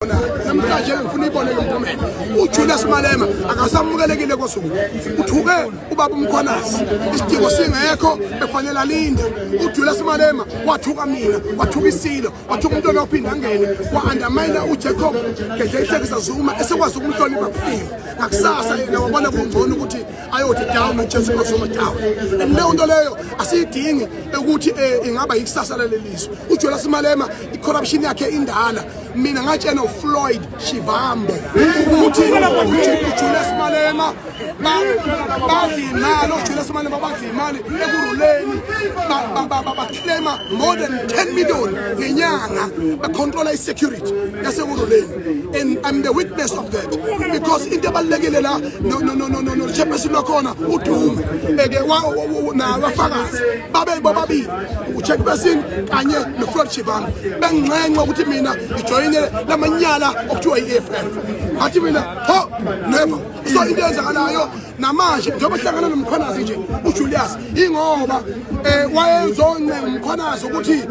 Namhlanje ngifuna ibone ke mphumela. UJulius Malema akasamukelekile kwaZulu. Uthuke ubaba uMkhwanazi. Isidingo singekho bekufanele alinde. UJulius Malema wathuka mina, wathuka isilo, wathuka umntwana ophinda angene, wa-undermine uJacob Gedleyihlekisa Zuma esekwazi ukumhlonipha kufika. Ngakusasa yena wabona kungcono ukuthi ayothi down noJacob Zuma down. And leyo nto leyo asiyidingi ukuthi ingaba yikusasa lalelizwe. UJulius Malema i-corruption yakhe indala. Mina ngatshena uFloyd Shivambo ukuthi uJulius Malema badla imali, uJulius Malema badla imali Ekurhuleni, baclaima more than 10 million ngenyanga becontrola i-security yaseKurhuleni, and I'm the witness of that, because into ebalulekile la, no chairperson wakhona uDuma eke nabafakazi babe bobabili, uchairperson kanye noFloyd Shivambo, benginxenxa ukuthi mina ngijoyine lamanyala okuthiwa i-EFF. Ngathi mina, ho, never. So into eyenzakalayo namanje, njengoba hlangana noMkhwanazi nje uJulius, ingoba wayezoncenga uMkhwanazi ukuthi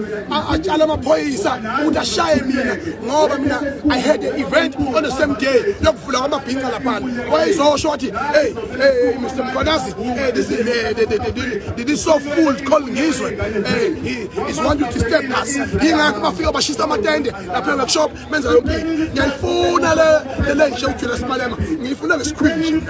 atshale amaphoyisa ukuthi ashaye mina, ngoba mina I had an event on the same day yokuvula kwamabhinca laphana. Wayezosho wathi, "Hey, hey, Mr Mkhwanazi, this is the so fool called Ngizwe, he is want to disturb us." Ingakho bafika bashisa amatende lapha e-workshop, benza yonke into. Ngiyayifuna le nje uJulius Malema, ngiyifuna ngesikhwili nje.